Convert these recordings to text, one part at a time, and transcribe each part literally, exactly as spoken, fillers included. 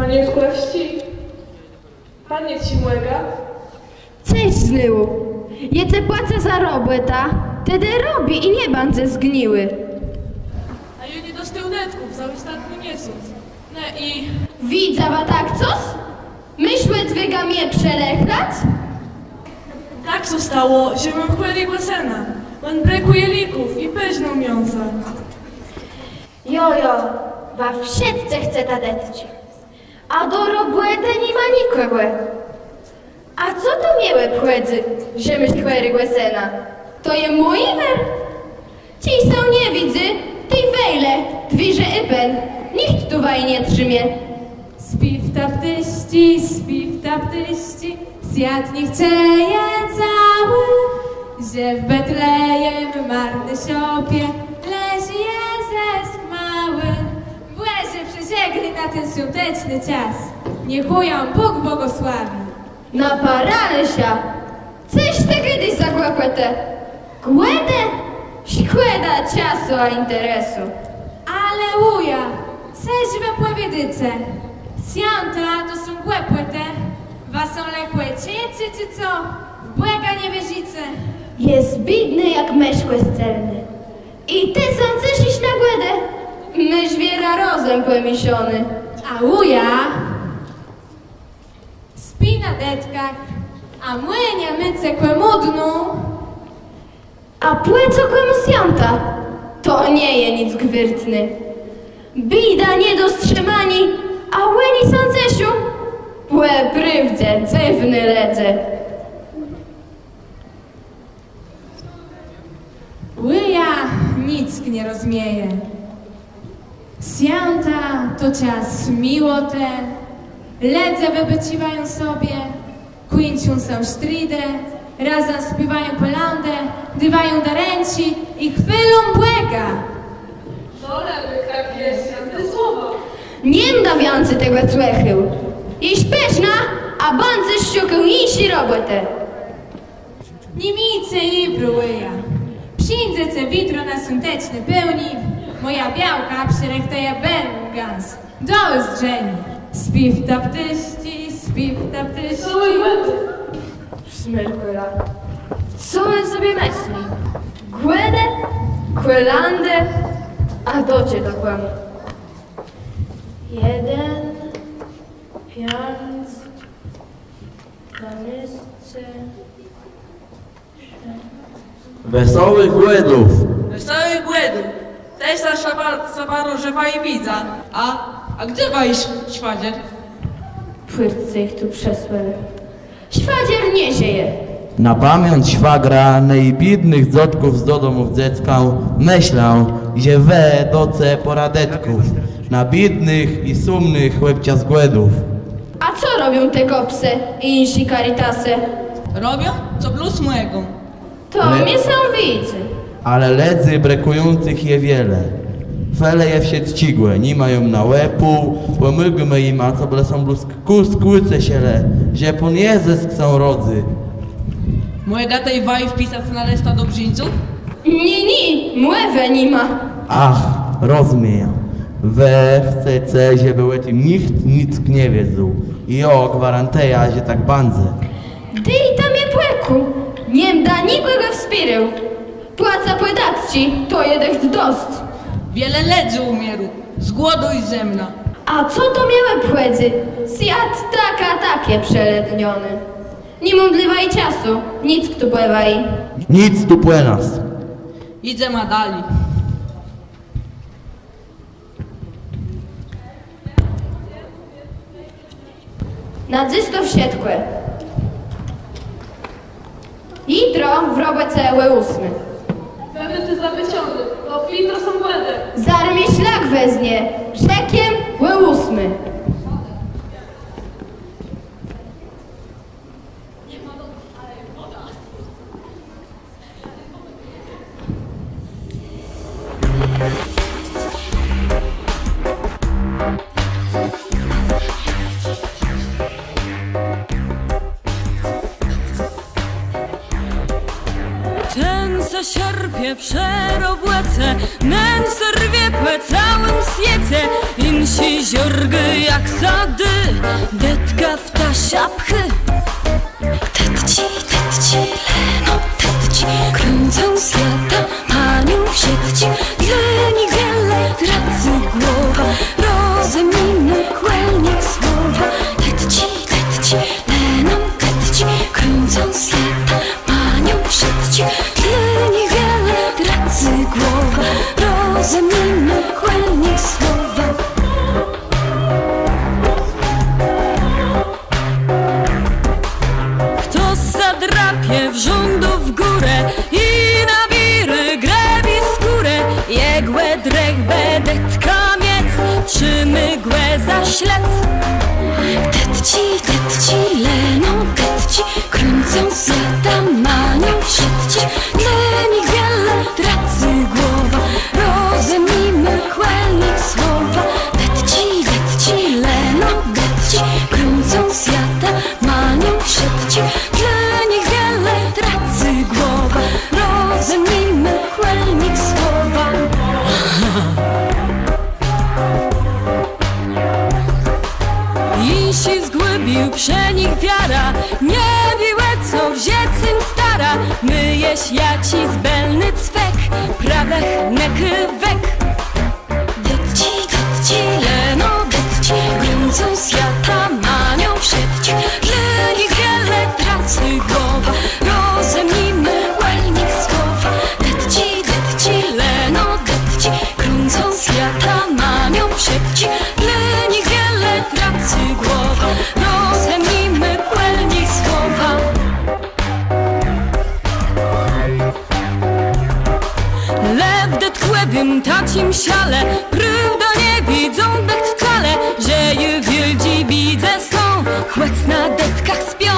Panie Kùlewsczi, panie, czë mògã? Cześć, znôwù. Jô cë płacã za robòtã, tedë robi i nie bądz zgniłi. A jô nie dostôł dëtków za òstatny miesąc. No i... Widzała tak cos? Mëszlała, że mie przelëchô? Tak sã stało, że móm chòrégò sëna. Òn brëkùje léków i përznã miãsa. Jo, jo, wa wszëtcë chceta dëtczi. A do robòtë ni ma nikògò. A co to mie òbchòdzy, że môsz chòrégò sëna? To je mój jiwer. Czej sã nie widzy, tej wejle, dwiérze òpnã, nicht tu waji nie trzimie. Spiwta ptôszczi, spiwta ptôszczi, swiat niech czëje całi, że w Betlejem marny szopie leżi Jezës małi. Bòże, przeżegnôj na ten swiąteczny czas. Niech ją Bóg błogosławi. Na paraliża! Cëż të gôdôsz za głëpòtë? Gòdë? Szkòda czasu a interesu. Ale wùja, cëż wë pòwiôdôce? Swiãta to są głëpòtë. Wa sã le chòscyce, czë co? W Bòga nie wierzice? Jes biédny jak mësz kòscelnô. I të sã ceszisz na gòdë? Môsz wierã rozëm pòmiészóny. A wùja spi na dëtkach, a mòja niamica kòmùdnô. A pò co kòmù swiãta? To nie je nick wôrtné. Biéda, niedostrzëmanié, a òni sã ceszą? Pò prôwdze dzywny lëdze. Wùja nick nie rozmieje. Swiãta to czas miłotë, lëdze wëbôcziwają sobie, kùńczą sã sztridë, razã spiéwają kòlãdë, dôwają darënczi i chwôlą Bòga. Dole, tak je, swiãté słowò. Nie mdã wiãcy tegò słëchôł. Jesz përznã, a bãdzesz szukôł jinszi robòtë. Ni miéjce jibru, wùja. Przińdzece witro na swiąteczny pôłnié. Mòja białka przërëchtëje bãgans. Do ùzdrzeniô. Spiwta ptôszczi, spiwta ptôszczi. Smërkòla. Co òn sobie mësli? Gòdë, kòlãdë, a do czegò to kòmù? Jeden, piãc, dwanôsce. Wesołëch Gòdów! Wesołëch Gòdów! Ceszã sã ba-, sã baro, że waji widzã. A, a gdze waji sz-, szwagér? Twórcy jich tu przesłelë. Szwagér nie żëje. Na pamiãc szwagra, no i biédnëch dzôtków z dodomów dzeckôł, mëszlã, że wë dôce pôrã dëtków na biédnëch i sómnëch òbczas Gòdów. A co robią te Gopsë i jinszé Caritasë? Robią, co blós mògą. To mie sã widzy. Ale lëdzy brëkùjącëch je wiele. Felëje wszëtczégò, ni mają na òpôł, pòmôgómë jima, co bë le sã blós kùsk ùceszelë, że Pón Jezës sã rodzy. Mògã tej waji wpisac na lëstã dobrzińców? Nié, nié, mòwë ni ma. Ach, rozmiejã. Wë chcece, żebë ò tim nicht nick nie wiedzôł. I jô gwarantëjã, że tak bãdze. Dôjta mie pòkù, nie mdã nikògò wspiérôł. Płacã pòdatczi, to je dëcht dosc. Wiele lëdzy ùmiérô z głodu i zëmna. A co to mie òbchòdzy? Swiat tak a tak je przelëdniony. Ni móm dlô waji czasu, nick tu pò waji. Nick tu pò nas. Jidzemë dali. Na dzys to wszëtkò. Jutro w robòce ò ósmi. Wëmëcë zabôczony, to jutro są Gòdë. Zarô mie szlak weznie, rzekł jem ò ósmi. Szerpie przë robòce, nen serwie pò całim swiece, jinszi żërgô jak sã dô, dëtka w taszã pchô. Dëtczi, dëtczi, leno dëtczi, krãcą swiatã, manią wszëtczi, dlô nich wiele tracô głowa, rozmiemë kòl nich słowa. Dëtczi, dëtczi, leno dëtczi, krãcą swiatã, manią wszëtczi, dlô nich wiele tracô głowa, rozmiemë kòl nich słowa. Chto sã drapie, wrządô w górã i nabiérô grëbi skórë, jegò drëch bë dëtka miec, trzimô gò za szlëc. Dëtczi, dëtczi, leno dëtczi, krãcą swiatã, manią wszëtczi, dlô nich wiele tracô głowa, rozmiemë kòl nich słowa. Dëtczi, dëtczi, leno dëtczi, krãcą swiatã, manią wszëtczi, dlô nich wiele tracô głowa, rozmiemë kòl nich słowa. Jinszi zgùbił przë nich wiarã, nie wié, ò co w żëcym starô, mô jesz jaczis bëlny cwek, prawëch nëk wek. Dëtczi, dëtczi, leno dëtczi, krãcą swiatã, manią wszëtczi, dlô nich wiele tracô głowa, rozmiemë kòl nich słowa. Dëtczi, dëtczi, leno dëtczi, krãcą swiatã, manią wszëtczi, dlô nich wiele tracô głowa, rozmiemë kòl nich słowa. Le w dëtkòwim taczim szale, prôwdã nie widzą dëcht wcale, że ju wiôldżi biédze są, chòc na dëtkach spią.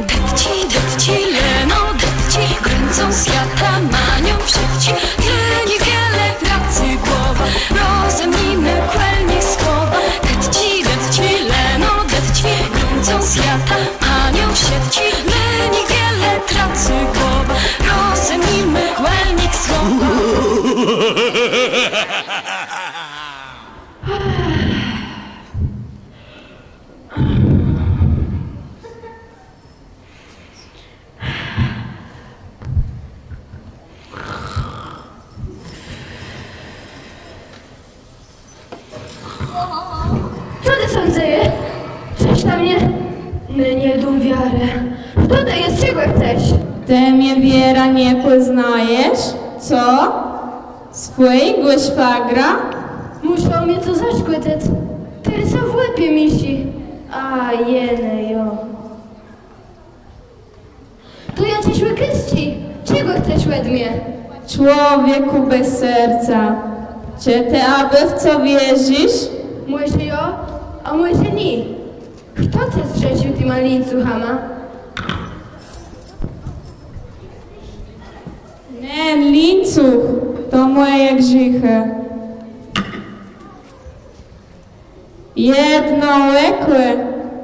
Dëtczi, dëtczi, leno dëtczi, krãcą swiatã, manią wszëtczi, dlô nich wiele tracô głowa, rozmiemë kòl nich słowa. Dëtczi, dëtczi, leno dëtczi, krãcą swiatã, manią wszëtczi, dlô nich wiele tracô głowa, rozmiemë kòl nich słowa. Co tu sã dzeje? Cëż tam je? Më nie dóm wiarë. Chto të jes, czegò chcesz? Të mie wierã nie pòznajesz? Co? Swòjégò szwagra? Mùszôł mie co zaszkòdzëc. Terô sã w łepie mieszi. A jenë, jo. To jaczis òkùsczi? Czegò chcesz òde mie? Człowiekù bez serca, czë të abò w co wierzisz? Mòże jo, a mòże nié. Chto ce zrzesził tima lińcuchama? Nen lińcuch to mòje grzéchë. Jedno òkò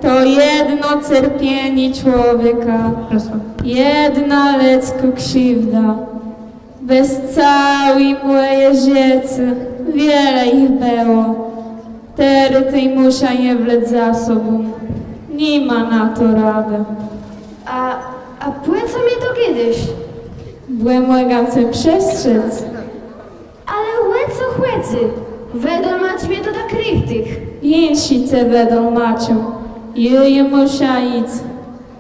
to jedno cerpienié człowieka, jedna lëdzkô krziwda. Bez całé mòje żëcé wiele jich bëło. Terô tej mùszã je wlec za sobą. Ni ma na to radë. A, a pò co mie to gôdôsz? Bò mògã ce przestrzec. Ale ò co chòdzy? Wëdolmacz mie to tak richtich. Jinszi ce wëdolmaczą. Jô, jô mùszã jic.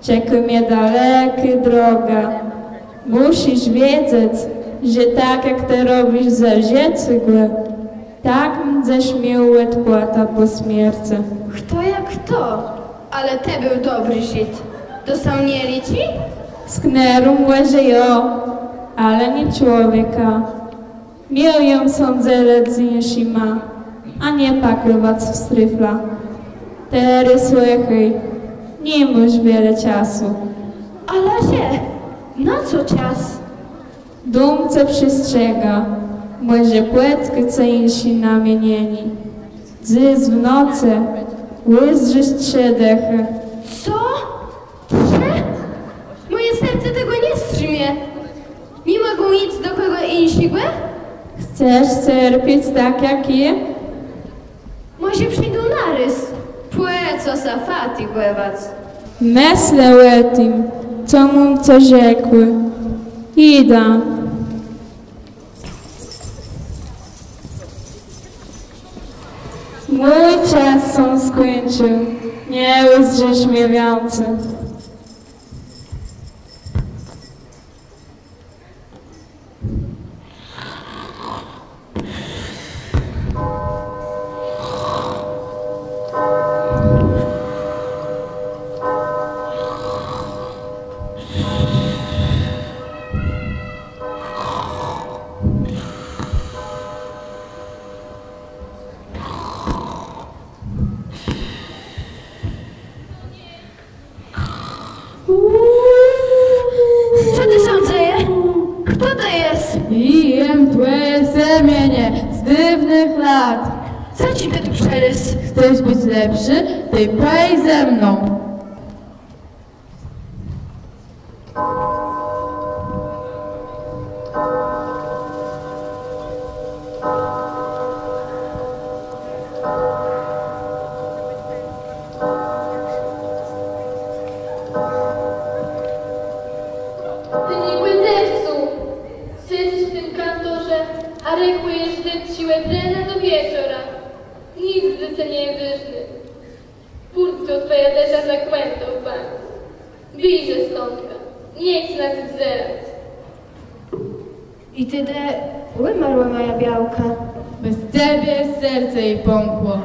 Czekô mie dalekô droga. Mùszisz wiedzec, że tak jak të robisz za żëcégò, tak mdzesz miôł òdpłatã pò smiercë. Chto jak chto, ale të béł dobri Żid. To sã nie liczi? Z knérą mòże jo, ale nié człowieka. Miôł jem sã dzelëc z jinszima, a nie pakòwac w strëfla. Terô słëchôj, ni môsz wiele czasu. Ale że? Na co czas? Dóm ce przestrzegã, mòże pòtkô ce jinszé namienienié. Dzys w nocë ùzdrzisz trzë dëchë. Co? Trzë? Mòje serce tegò nie strzimie. Ni mògã Pùńc do kògò jinszégò? Chcesz cerpiec tak jak jô? Mòże przińdã narôz. Pò co sã fatigòwac? Mëszlã ò tim, co móm cë rzekłé. Jidã. Mój czas sã skùńcził. Nie ùzdrzisz mie wiãcy. Co tu sã dzeje? Chto to je? Jô jem twòje semieniã z dôwnëch lat. Za czim të tu przëlôzł? Chcesz bëc lepszi? Tej pòj ze mną. Të nie bëdôj tu. Sedzysz w tim kantorze, a rëchùjesz dëtczi òb rena do wieczora. Nick dlô ce nie je wôżny. Pùrt to twòja dësza zakłãtô, panie. Biéj że stądka. Nie chcã na ce wzerac. I tedë ùmarła mòja białka. Bez cebie serce ji pãkło.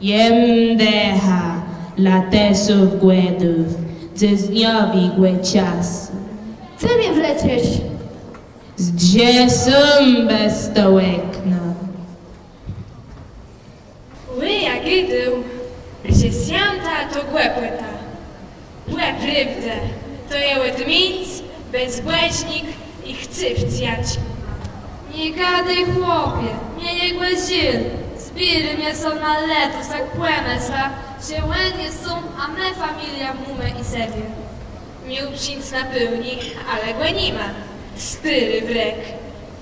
Jem dëcha latésów gòdów, dzysdniowégò czasu. Cë mie wleczesz? Zdrzë sóm bez to òkno. Ò, jô gôdóm, że swiãta to głëpòta. Pò prôwdze, to je òdmieńc, bezbòżnik i chcëw cwiaczi. Nie gadôj, chłopie, mie jegò żôl. Zbiérô mie sã na lëtosc, jak pòmëszlã, że òn je sóm, a më familiã mómë i sebie. Miôł przińc na pôłnié, ale gò ni ma. Stôri wrek.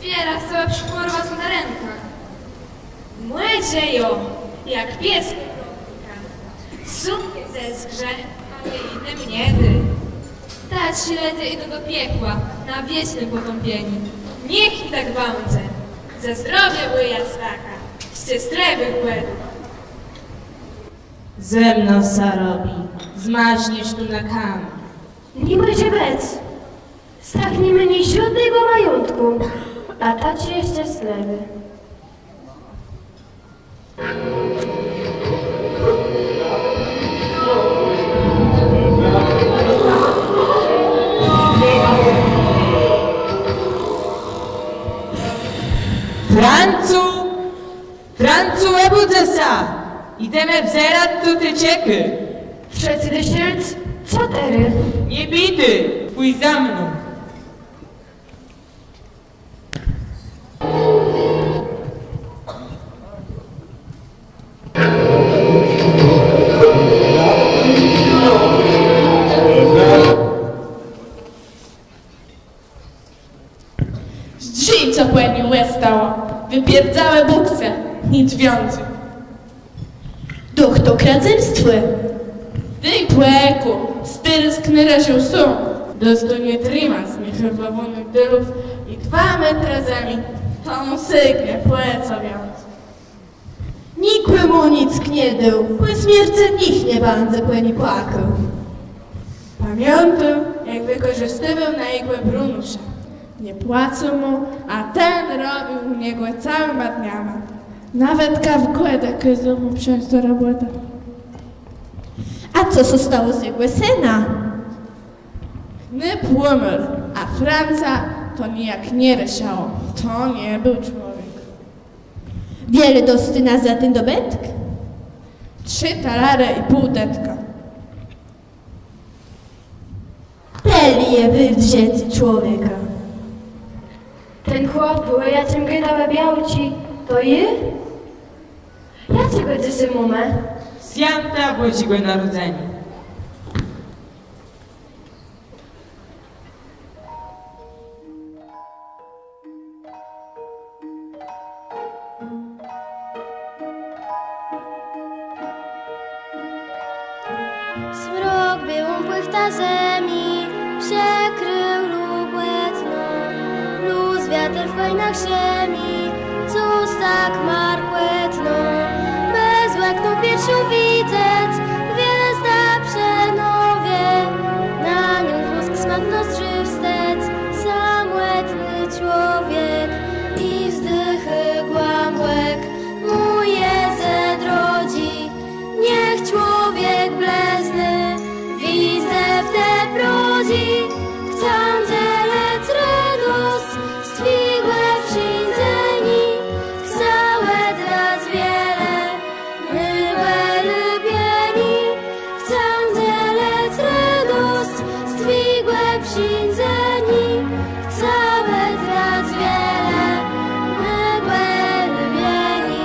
Wierã chce przëpòrowac na rënk. Mòże jo, jak pies. Sóm je ze zgrze, ale jinym nie dô. Taczi lëdze jidą do piekła, na wieczné pòtãpienié. Niech i tak bãdze. Za zdrowié wùja Staka, szczestlëwëch gòdów. Zëmno sã robi, zmarzniesz tu na kamieniach. Ni mòże bëc. Stak ni mô niżódnégò majątkù, a taczi je szczestlëwi. Francu! Francu, òbùdzë sã! Jidzemë wzerac, co tu czekô. Wszëtcë do serc, co terô? Nie pitôj, pòj za mną. Zdrzë, co pò nim òstało. Wëpierdzałé bùksë, nick wiãcy. Doch to kradzélstwò. Dôj pòkù, stôri sknérësził sóm. Dostónie trëma zmiechòwónëch dëlów i dwa métrë zemi. To mù sygnie, pò co wiãcy. Nikòmù nick nie dôł, pò smiercë nicht nie bãdze pò nim płakôł. Pamiãtôł, jak wëkòrzëstiwôł najégò Brunusza. Nie płacył mù, a ten robił ù niegò całima dniama. Nawetka w gòdë kôzôł mù przeńc tã robòtã. A co sã stało z jegò sënã? Ny pòmiôr, a Franca to nijak nie rëszało. To nie béł człowiek. Wiele dostôł na za ten dobëtk? Trzë talarë i pół dëtka. Tëli je wôrt żëcô człowieka. Ten chłop béł, jaczim gôdałë białczi, to jô? Jaczégò dzysô mómë? Swiãto Bòżégò Narodzeniô. Zmrok biôłą płachtã zemi przëkrił lubòtno, blós wiater w chòjnach szëmi, cos tak markòtno. Bez òkno pierszą widzec gwiôzdã przë nowie, na nią blôsk smãtno zdrzi wstec samòtny człowiek i wzdichô głãbòk: Mój Jezë drodżi, niech człowiek blëzny wińdze w te prodżi. Chcã dzelëc redosc z Twégò przińdzeniô, chcã òddac wiele mégò lubieniô. Chcã dzelëc redosc z Twégò przińdzeniô, chcã òddac wiele mégò lubieniô.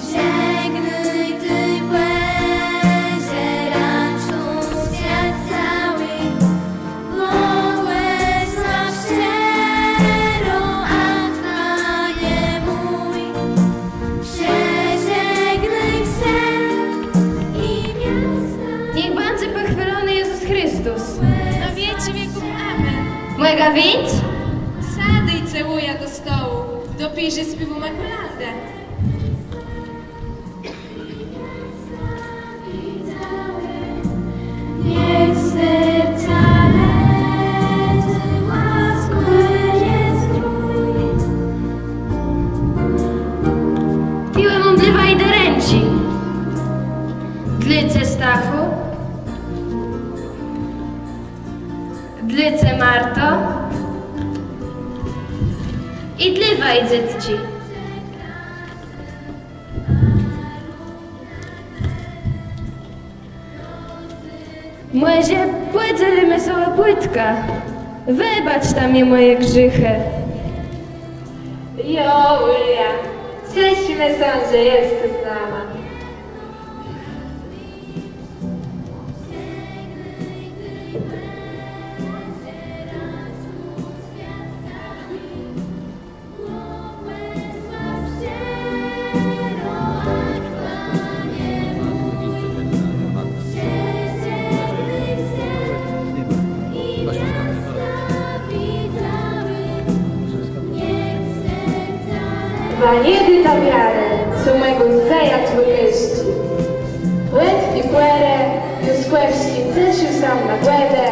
Żegnôj Të, Bòże, rãczą swiat całi, błogòsław szczerô, ach, Panie mój, przeżegnôj msë i miasta. Niech bãdze pòchwôlony Jezës Christus. Na wieczi wieków. Amen. Mògã wińc? Sadôjce, wùja, do stołu, dopiérze spiéwómë kòlãdë. Tuwò móm dlô waji darënczi. Dlô ce, Stachù. Dlô ce, Marto. I dlô waji, dzecë. Mòże pòdzelimë so pùtkã? Wëbaczta mie mòje grzéchë. Jo, Julia, ceszimë sã, że jes z nama. Wa nie dôta wiarë, co mògą zajac wëkôzczi. Òd ti pòrë Juskòwsczi cesził sã na Gòdë,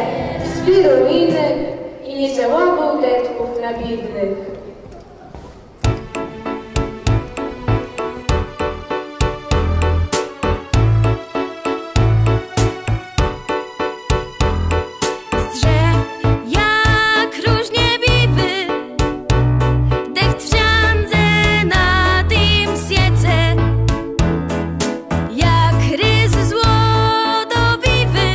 wspiérôł jinëch i nie żałowôł dëtków na biédnëch. Zdrzë, jak różnie biwô, dëcht wszãdze na tim swiece. Jak rôz zło dobiwô,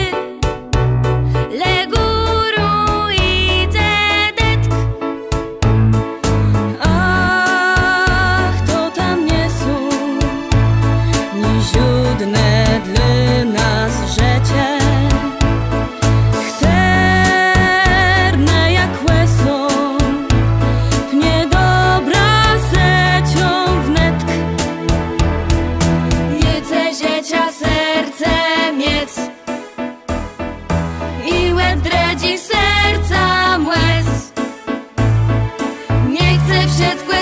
le górą jidze dëtk. Wszëtkò